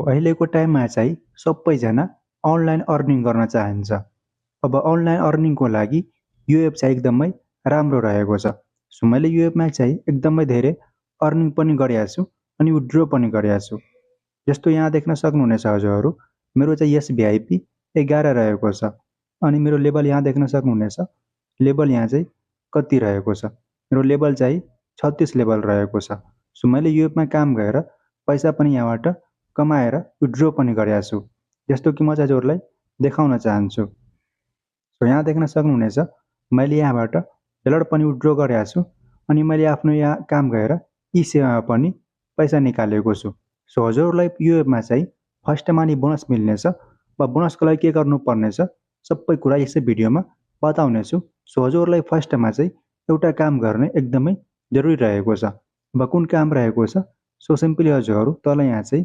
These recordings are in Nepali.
अहिलेको टाइममा चाहिँ सबैजना अनलाइन अर्निङ गर्न चाहन्छ। अब अनलाइन अर्निङको लागि यो एप चाहिँ एकदमै राम्रो रहेको छ। सो मैले यो एपमा चाहिँ एकदमै धेरै अर्निङ पनि गरेको छु अनि विथड्र पनि गरेको छु। जस्तो यहाँ देख्न सक्नुहुनेछ हजुरहरू, मेरो चाहिँ SVIP 11 रहेको छ अनि मेरो लेभल यहाँ देख्न सक्नुहुनेछ। लेभल यहाँ चाहिँ कति रहेको छ, मेरो लेभल चाहिँ 36 लेभल रहेको छ। सो मैले यो एपमा काम गरेर पैसा पनि यहाँबाट कमाएर विथड्र पनि गरेको छु, जस्तो कि म चाहिँ हजुरहरूलाई देखाउन चाहन्छु। सो यहाँ देख्न सक्नुहुनेछ, मैले यहाँबाट डलर पनि विथड्र गरेको छु अनि मैले आफ्नो यहाँ काम गरेर ई-सेवामा पनि पैसा निकालेको छु। सो हजुरहरूलाई यो एपमा चाहिँ फर्स्टमा नि बोनस मिल्नेछ वा बोनसको लागि के गर्नुपर्नेछ सबै कुरा यसै भिडियोमा बताउनेछु। सो हजुरहरूलाई फर्स्टमा चाहिँ एउटा काम गर्ने एकदमै जरुरी रहेको छ। अब कुन काम रहेको छ? सो सिम्पली हजुरहरू तल यहाँ चाहिँ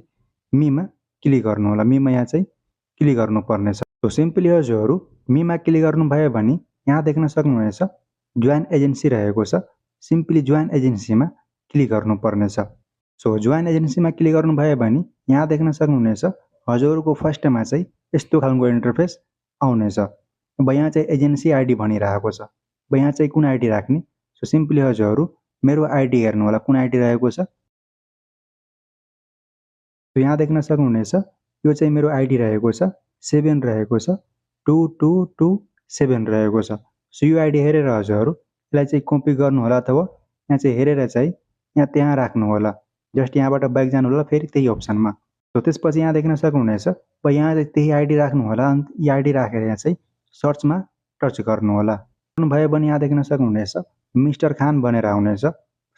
मीमा क्लिक गर्नु होला। मीमा यहाँ चाहिँ क्लिक गर्नुपर्नेछ। सो सिम्पली हजुरहरू मीमा क्लिक गर्नुभयो भने यहाँ देख्न सक्नुहुनेछ जोइन एजेन्सी रहेको छ। सिम्पली जोइन एजेन्सीमा क्लिक गर्नुपर्नेछ। सो जोइन एजेन्सीमा क्लिक गर्नुभयो भने यहाँ देख्न सक्नुहुनेछ हजुरको फर्स्टमा चाहिँ यस्तो खालको इन्टरफेस आउनेछ। अब यहाँ चाहिँ एजेन्सी आइडी भनिरहेको छ। अब यहाँ चाहिँ कुन आइडी राख्ने? सो सिम्पली हजुरहरू मेरो आइडी हेर्नु होला कुन आइडी रहेको छ। सो यहाँ देख्न सक्नुहुनेछ यो चाहिँ मेरो आइडी रहेको छ, 7 रहेको छ, 2227 रहेको छ। सो यो आइडी हेरेर हजुरहरू यसलाई चाहिँ कपी गर्नु होला अथवा यहाँ चाहिँ हेरेर चाहिँ त्यहाँ राख्नु होला। जस्ट यहाँबाट ब्याक जानु होला फेरि त्यही अप्सनमा। सो त्यसपछि यहाँ देख्न सक्नुहुनेछ अब यहाँ चाहिँ त्यही आइडी राख्नु होला। अनि यो आइडी राखेर यहाँ चाहिँ सर्चमा टच गर्नु होला। गर्नुभयो भने यहाँ देख्न सक्नुहुनेछ मिस्टर खान भनेर आउनेछ।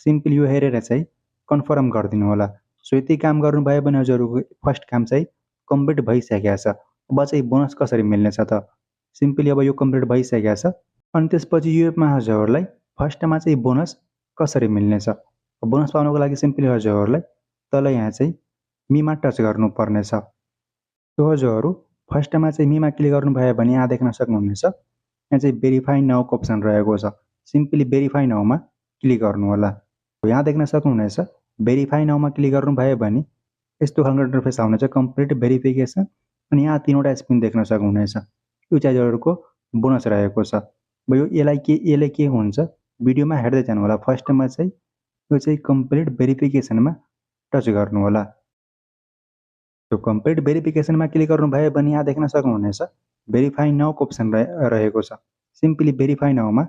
सिम्पली यो हेरेर चाहिँ कन्फर्म गरिदिनु होला। सो यति काम गर्नुभयो भने हजुरहरूको फर्स्ट काम चाहिँ कम्प्लिट भइसकेको छ। अब चाहिँ बोनस कसरी मिल्नेछ त? सिम्पली अब यो कम्प्लिट भइसकेको छ। अनि त्यसपछि यो एपमा हजुरहरूलाई फर्स्टमा चाहिँ बोनस कसरी मिल्नेछ? बोनस पाउनको लागि सिम्पली हजुरहरूलाई तल यहाँ चाहिँ मीमा टच गर्नुपर्नेछ। सो हजुरहरू फर्स्टमा चाहिँ मीमा क्लिक गर्नुभयो भने यहाँ देख्न सक्नुहुनेछ यहाँ चाहिँ भेरिफाई नाउको अप्सन रहेको छ। सिम्पली भेरिफाई नाउमा क्लिक गर्नु होला। यहाँ देख्न सक्नुहुनेछ भेरिफाई नाउमा क्लिक गर्नुभयो भने यस्तो खालको इन्टरफेस आउनेछ कम्प्लिट भेरिफिकेसन। अनि यहाँ 3वटा स्पिन देख्न सक्नुहुनेछ। यो चाहिँ हजुरहरूको बोनस रहेको छ। अब यसले के हुन्छ भिडियोमा हेर्दै जानु होला। फर्स्टमा चाहिँ यो चाहिँ कम्प्लिट भेरिफिकेसनमा टच गर्नु होला। त्यो कम्प्लिट भेरिफिकेसनमा क्लिक गर्नुभयो भने यहाँ देख्न सक्नुहुनेछ भेरिफाई नाउको अप्सन रहेको छ। सिम्पली भेरिफाई नाउमा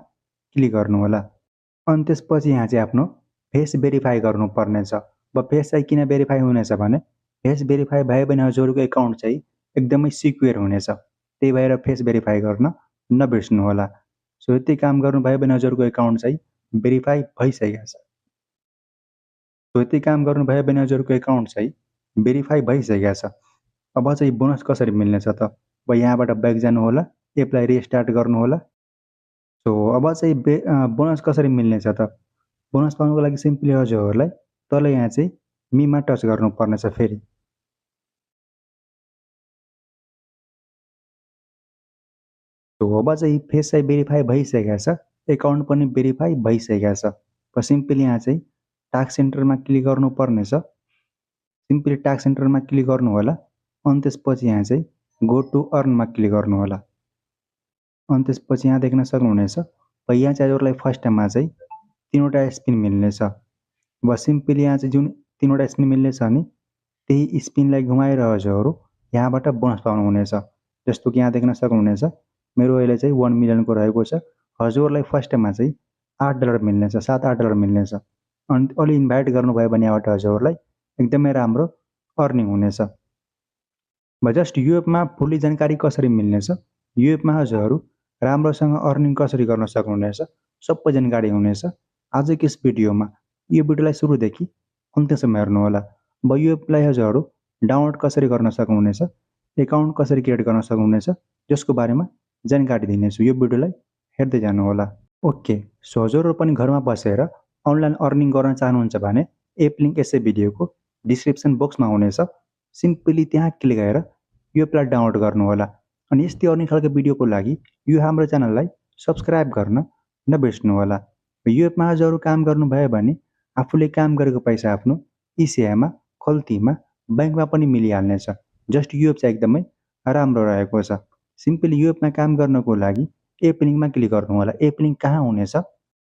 क्लिक गर्नु होला। अनि त्यसपछि यहाँ चाहिँ आफ्नो फेस भेरिफाई गर्नुपर्नेछ। अब फेस चाहिँ किन भेरिफाई हुनेछ भने फेस भेरिफाई भयो भने हजुरहरूको एकाउन्ट चाहिँ एकदमै सिक्योर हुनेछ। त्यही भएर फेस भेरिफाई गर्न नबिर्सनु होला। सो यति काम गर्नुभयो भने हजुरहरूको एकाउन्ट चाहिँ भेरिफाई भइसकेको छ। सो यति काम गर्नुभयो भने हजुरहरूको एकाउन्ट चाहिँ भेरिफाई भइसकेको छ। अब चाहिँ बोनस कसरी मिल्नेछ त? अब यहाँबाट ब्याक जानु होला, एपलाई रिस्टार्ट गर्नु होला। सो अब चाहिँ बोनस कसरी मिल्नेछ त? बोनस पाउनको लागि सिम्पली हजुरहरूलाई तल यहाँ चाहिँ मीमा टच गर्नुपर्नेछ। फेरि सो अब चाहिँ फेस चाहिँ भेरिफाई भइसकेको छ, एकाउन्ट पनि भेरिफाई भइसकेको छ। अब सिम्पली यहाँ चाहिँ टास्क सेन्टरमा क्लिक गर्नुपर्नेछ। सिम्पली टास्क सेन्टरमा क्लिक गर्नु होला। अनि त्यसपछि यहाँ चाहिँ गो टु अर्नमा क्लिक गर्नु होला। अनि त्यसपछि यहाँ देख्न सक्नुहुनेछ यहाँ चाहिँ हजुरलाई फर्स्टमा चाहिँ 3वटा स्पिन मिल्नेछ। अब सिम्पली यहाँ चाहिँ जुन 3वटा स्पिन मिल्नेछ नि त्यही स्पिनलाई घुमाएर हजुरहरू यहाँबाट बोनस पाउनुहुनेछ। जस्तो कि यहाँ देख्न सक्नुहुनेछ मेरो अहिले चाहिँ 1 मिलियनको रहेको छ। हजुरहरूलाई फर्स्टमा चाहिँ $8 मिल्नेछ, 7-8 डलर मिल्नेछ। अनि अलि इन्भाइट गर्नुभयो भने यहाँबाट हजुरहरूलाई एकदमै राम्रो अर्निङ हुनेछ। जस्ट यो एपमा फुल्ली जानकारी कसरी मिल्नेछ, यो एपमा हजुरहरू राम्रोसँग अर्निङ कसरी गर्न सक्नुहुनेछ सबै जानकारी हुनेछ आजको यस भिडियोमा। यो भिडियोलाई सुरुदेखि अन्त्यसम्म हेर्नु होला। अब यो एपलाई हजुरहरू डाउनलोड कसरी गर्न सक्नुहुनेछ, एकाउन्ट कसरी क्रिएट गर्न सक्नुहुनेछ जसको बारेमा जानकारी दिनेछु। यो भिडियोलाई हेर्दै जानु होला। ओके, सो हजुरहरू पनि घरमा बसेर अनलाइन अर्निङ गर्न चाहनुहुन्छ भने एप लिङ्क यसै भिडियोको डिस्क्रिप्सन बक्समा हुनेछ। सिम्पली त्यहाँ क्लिक गरेर यो एपलाई डाउनलोड गर्नु होला। अनि यस्तै अर्निङ खालको भिडियोको लागि यो हाम्रो च्यानललाई सब्सक्राइब गर्न नबिर्सनु होला। यो एपमा हजुरहरू काम गर्नुभयो भने आफूले काम गरेको पैसा आफ्नो ई-सेवामा खल्तीमा बैंकमा पनि मिलिहाल्नेछ। जस्ट यो एप चाहिँ एकदमै राम्रो रहेको छ। सिम्पली यो एपमा काम गर्नको लागि एप लिङ्कमा क्लिक गर्नु होला। एप लिङ्क कहाँ हुनेछ?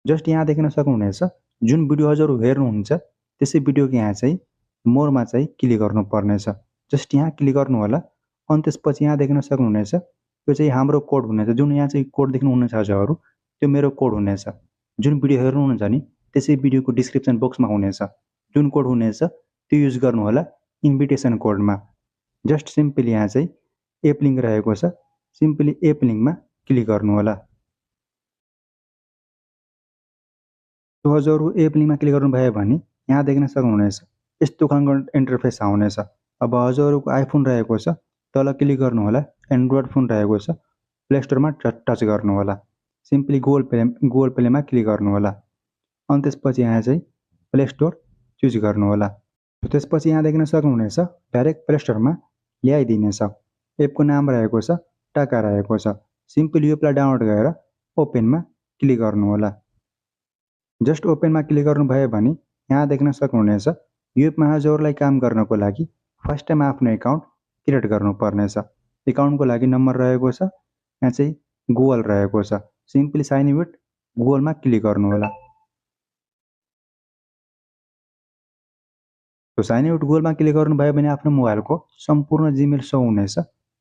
जस्ट यहाँ देख्न सक्नुहुनेछ। जुन भिडियो हजुर हेर्नुहुन्छ त्यसै भिडियोको यहाँ चाहिँ मोरमा चाहिँ क्लिक गर्नुपर्नेछ। जस्ट यहाँ क्लिक गर्नु होला। अनि त्यसपछि यहाँ देख्न सक्नुहुनेछ यो चाहिँ हाम्रो कोड हुनेछ। जुन यहाँ चाहिँ कोड देख्नुहुनेछ हजुरहरू त्यो मेरो कोड हुनेछ। जुन भिडियो हेर्नुहुन्छ नि त्यसै भिडियोको डिस्क्रिप्सन बक्समा हुनेछ। जुन कोड हुनेछ त्यो युज गर्नु होला इन्भिटेसन कोडमा। जस्ट सिम्पली यहाँ चाहिँ एप लिङ्क रहेको छ। सिम्पली एप लिङ्कमा क्लिक गर्नु होला। हजुरहरू एप लिङ्कमा क्लिक गर्नुभयो भने यहाँ देख्न सक्नुहुनेछ यस्तो खालको इन्टरफेस आउनेछ। अब हजुरहरूको आइफोन रहेको छ तल क्लिक गर्नु होला। एन्ड्रोइड फोन रहेको छ प्ले स्टोरमा टच गर्नु होला। सिम्पली गुगल प्लेमा क्लिक गर्नु होला। अनि त्यसपछि यहाँ चाहिँ प्ले स्टोर चुज गर्नु होला। त्यसपछि यहाँ देख्न सक्नुहुनेछ डाइरेक्ट प्ले स्टोरमा ल्याइदिनेछ। एपको नाम रहेको छ टाका रहेको छ। सिम्पली यो एपलाई डाउनलोड गरेर ओपेनमा क्लिक गर्नु होला। जस्ट ओपेनमा क्लिक गर्नुभयो भने यहाँ देख्न सक्नुहुनेछ यो एपमा हजुरहरूलाई काम गर्नको लागि फर्स्ट टाइम आफ्नो एकाउन्ट क्रिएट गर्नुपर्नेछ। एकाउन्टको लागि नम्बर रहेको छ। यहाँ चाहिँ गुगल रहेको छ। सिम्पली साइन इन विथ गुगलमा क्लिक गर्नु होला। साइन इन विथ गुगलमा क्लिक गर्नुभयो भने आफ्नो मोबाइलको सम्पूर्ण जिमेल सो हुनेछ।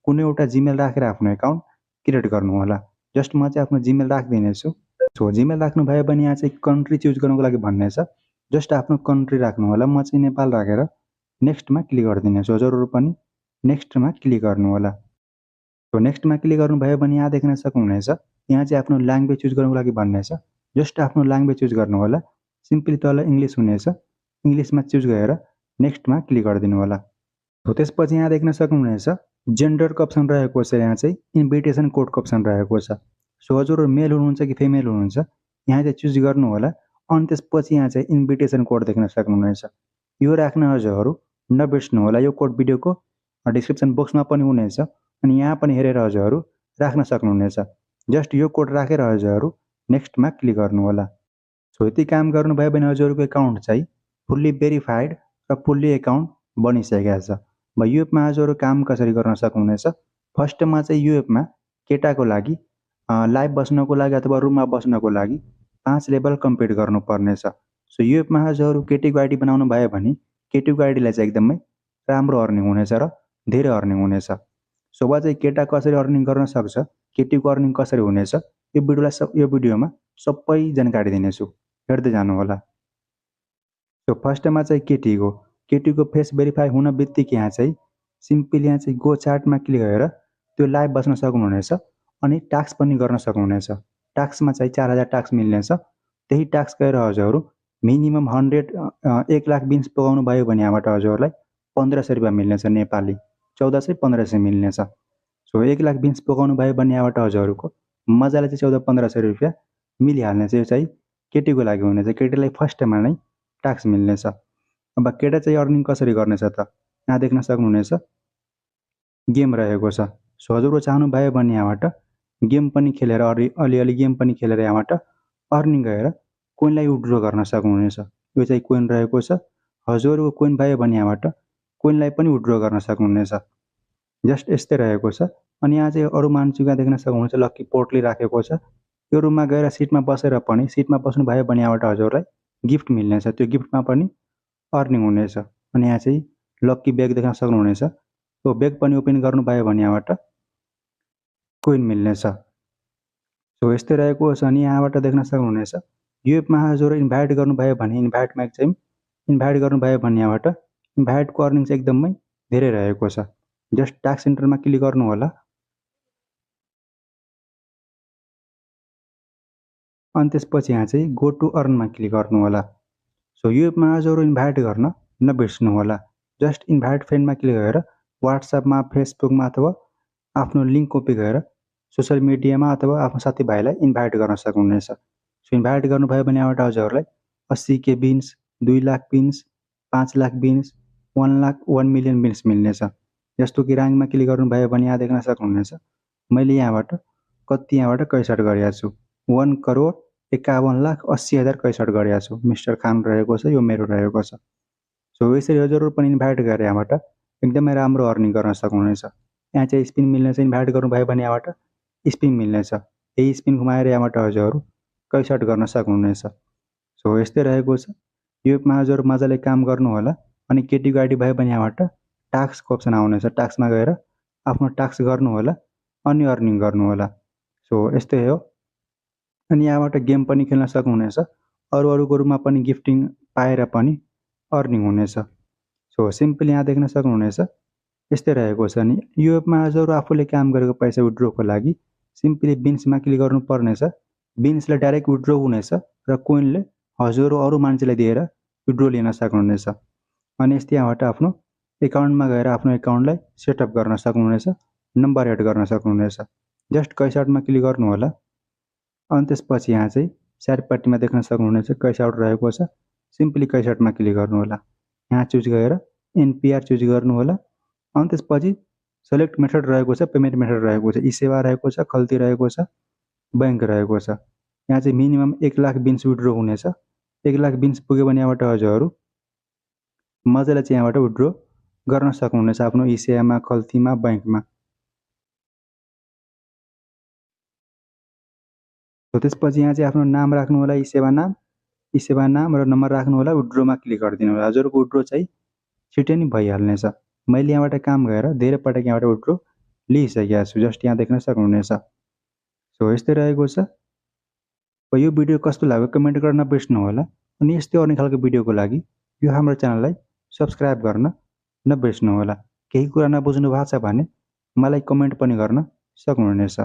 कुनै एउटा जिमेल राखेर आफ्नो एकाउन्ट क्रिएट गर्नु होला। जस्ट म चाहिँ आफ्नो जिमेल राखिदिनेछु। सो जिमेल राख्नुभयो भने यहाँ चाहिँ कन्ट्री चुज गर्नको लागि भन्नेछ। जस्ट आफ्नो कन्ट्री राख्नु होला। म चाहिँ नेपाल राखेर नेक्स्टमा क्लिक गरिदिनेछु। हजुरहरू पनि नेक्स्टमा क्लिक गर्नु होला। सो नेक्स्टमा क्लिक गर्नुभयो भने यहाँ देख्न सक्नुहुनेछ यहाँ चाहिँ आफ्नो ल्याङ्ग्वेज चुज गर्नको लागि भन्नेछ। जस्ट आफ्नो ल्याङ्ग्वेज चुज गर्नु होला। सिम्पली तल इङ्ग्लिस हुनेछ। इङ्ग्लिसमा चुज गरेर नेक्स्टमा क्लिक गरिदिनु होला। हो त्यसपछि यहाँ देख्न सक्नुहुनेछ जेन्डरको अप्सन रहेको छ। यहाँ चाहिँ इन्भिटेसन कोडको अप्सन रहेको छ। सो हजुरहरू मेल हुनुहुन्छ कि फिमेल हुनुहुन्छ यहाँ चाहिँ चुज गर्नु होला। अनि त्यसपछि यहाँ चाहिँ इन्भिटेसन कोड देख्न सक्नुहुनेछ। यो राख्न हजुरहरू नबिर्स्नु होला। यो कोड भिडियोको डिस्क्रिप्सन बक्समा पनि हुनेछ अनि यहाँ पनि हेरेर हजुरहरू राख्न सक्नुहुनेछ। जस्ट यो कोड राखेर हजुरहरू नेक्स्टमा क्लिक गर्नु होला। सो यति काम गर्नुभयो भने हजुरहरूको एकाउन्ट चाहिँ फुल्ली भेरिफाइड र फुल्ली एकाउन्ट बनिसकेको छ। अब यो एपमा हजुरहरू काम कसरी गर्न सक्नुहुनेछ? फर्स्टमा चाहिँ यो एपमा केटाको लागि लाइभ बस्नको लागि अथवा रुममा बस्नको लागि 5 लेभल कम्प्लिट गर्नुपर्नेछ। सो यो एपमा हजुरहरू केटीको आइडी बनाउनु भयो भने केटीको आइडीलाई चाहिँ एकदमै राम्रो अर्निङ हुनेछ र धेरै अर्निङ हुनेछ। सो अब चाहिँ केटा कसरी अर्निङ गर्न सक्छ, केटीको अर्निङ कसरी हुनेछ यो भिडियोमा सबै जानकारी दिनेछु। हेर्दै जानु होला। सो फर्स्टमा चाहिँ केटीको फेस भेरिफाई हुन बित्तिकै यहाँ चाहिँ सिम्पली यहाँ चाहिँ गो चार्टमा क्लिक गरेर त्यो लाइभ बस्न सक्नुहुनेछ अनि टास्क पनि गर्न सक्नुहुनेछ। टास्कमा चाहिँ 4000 टास्क मिल्नेछ। त्यही टास्क गरेर हजुरहरू मिनिमम 1 लाख बिन्स पुगाउनु भयो भने यहाँबाट हजुरहरूलाई 1500 रुपियाँ मिल्नेछ नेपाली। 1400-1500 मिल्नेछ। सो 1 लाख बिन्स पुगाउनु भयो भने यहाँबाट हजुरहरूको मजाले चाहिँ 1400-1500 रुपियाँ मिलिहाल्नेछ। यो चाहिँ केटीको लागि हुनेछ। केटीलाई फर्स्ट टाइममा नै टास्क मिल्नेछ। अब केटा चाहिँ अर्निङ कसरी गर्नेछ त यहाँ देख्न सक्नुहुनेछ गेम रहेको छ। सो हजुरहरू चाहनुभयो भने यहाँबाट गेम पनि खेलेर अलिअलि गेम पनि खेलेर यहाँबाट अर्निङ गरेर कोइनलाई विथड्र गर्न सक्नुहुनेछ। यो चाहिँ कोइन रहेको छ। हजुरहरूको कोइन भयो भने यहाँबाट कोइनलाई पनि विथड्र गर्न सक्नुहुनेछ। जस्ट यस्तै रहेको छ। अनि यहाँ चाहिँ अरू मान्छेको देख्न सक्नुहुन्छ लक्की पोर्टली राखेको छ। यो रुममा गएर सिटमा बसेर पनि सिटमा बस्नु भयो भने यहाँबाट हजुरलाई गिफ्ट मिल्नेछ। त्यो गिफ्टमा पनि अर्निङ हुनेछ। अनि यहाँ चाहिँ लक्की ब्याग देख्न सक्नुहुनेछ। त्यो ब्याग पनि ओपन गर्नुभयो भने यहाँबाट कोइन मिल्नेछ। सो यस्तै रहेको छ। अनि यहाँबाट देख्न सक्नुहुनेछ यो एपमा हजुर इन्भाइट गर्नुभयो भने इन्भाइट गर्नुभयो भने यहाँबाट इन्भाइटको अर्निङ चाहिँ एकदमै धेरै रहेको छ। जस्ट टास्क सेन्टरमा क्लिक गर्नु होला। अनि त्यसपछि यहाँ चाहिँ गो टु अर्नमा क्लिक गर्नु होला। सो यो एपमा हजुर इन्भाइट गर्न नबिर्स्नु होला। जस्ट इन्भाइट फ्रेन्डमा क्लिक गरेर व्हाट्सएपमा फेसबुकमा अथवा आफ्नो लिङ्क कपी गरेर सोसियल मिडियामा अथवा आफ्नो साथीभाइलाई इन्भाइट गर्न सक्नुहुनेछ। सो इन्भाइट गर्नुभयो भने यहाँबाट हजुरहरूलाई 80K beans, 2 lakh beans, 5 lakh beans, 1 million beans मिल्नेछ। जस्तो कि ऱ्याङ्कमा क्लिक गर्नुभयो भने यहाँ देख्न सक्नुहुनेछ मैले यहाँबाट कैसट गरेको छु। 1,51,80,000 कैसट गरेको छु। मिस्टर खान रहेको छ। यो मेरो रहेको छ। सो यसरी हजुरहरू पनि इन्भाइट गरेर यहाँबाट एकदमै राम्रो अर्निङ गर्न सक्नुहुनेछ। यहाँ चाहिँ स्पिन मिल्ने चाहिँ इन्भाइट गर्नुभयो भने यहाँबाट स्पिन मिल्नेछ। यही स्पिन घुमाएर यहाँबाट हजुरहरू कैसट गर्न सक्नुहुनेछ। सो यस्तै रहेको छ। यो एपमा हजुरहरू मजाले काम गर्नु होला। अनि केटीको आइडी भयो भने यहाँबाट टास्कको अप्सन आउनेछ। टास्कमा गएर आफ्नो टास्क गर्नु होला अनि अर्निङ गर्नु होला। सो यस्तै हो। अनि यहाँबाट गेम पनि खेल्न सक्नुहुनेछ। अरूको रूपमा पनि गिफ्टिङ पाएर पनि अर्निङ हुनेछ। सो सिम्पली यहाँ देख्न सक्नुहुनेछ यस्तै रहेको छ। नि यो एपमा हजुरहरू आफूले काम गरेको पैसा विड्रोको लागि सिम्पली बिन्समा क्लिक गर्नुपर्नेछ। बिन्सले डाइरेक्ट विड्रो हुनेछ र कोइनले हजुरहरू अरू मान्छेलाई दिएर विड्रो लिन सक्नुहुनेछ। अनि यस्तै यहाँबाट आफ्नो एकाउन्टमा गएर आफ्नो एकाउन्टलाई सेटअप गर्न सक्नुहुनेछ, नम्बर एड गर्न सक्नुहुनेछ। जस्ट कैसटमा क्लिक गर्नु होला। अनि त्यसपछि यहाँ चाहिँ साइडपट्टिमा देख्न सक्नुहुनेछ कैसट रहेको छ। सिम्पली कैसटमा क्लिक गर्नु होला। यहाँ चुज गरेर एनपिआर चुज गर्नु होला। अनि त्यसपछि सेलेक्ट मेथड रहेको छ, पेमेन्ट मेथड रहेको छ, ई-सेवा रहेको छ, खल्ती रहेको छ, बैंक रहेको छ। यहाँ चाहिँ मिनिमम 1 लाख बिन्स विड्रो हुनेछ। 1 लाख बिन्स पुग्यो भने यहाँबाट हजुरहरू मजाले चाहिँ यहाँबाट विड्रो गर्न सक्नुहुनेछ आफ्नो ई-सेवामा, खल्तीमा, बैंकमा। त्यसपछि यहाँ चाहिँ आफ्नो नाम राख्नु होला, ई-सेवा नाम र नम्बर राख्नु होला। विड्रोमा क्लिक गरिदिनु होला। हजुरको विड्रो चाहिँ छिटै नै भइहाल्नेछ। मैले यहाँबाट काम गरेर धेरै पटक यहाँबाट विड्रो लिइसकेको छु। जस्ट यहाँ देख्न सक्नुहुनेछ। सो यस्तै रहेको छ। यो भिडियो कस्तो लाग्यो कमेन्ट गर्न नबिर्सनु होला। अनि यस्तै अन्य खालको भिडियोको लागि यो हाम्रो च्यानललाई सब्स्क्राइब गर्न नबिर्सनु होला। केही कुरा नबुझ्नु भएको छ भने मलाई कमेन्ट पनि गर्न सक्नुहुनेछ।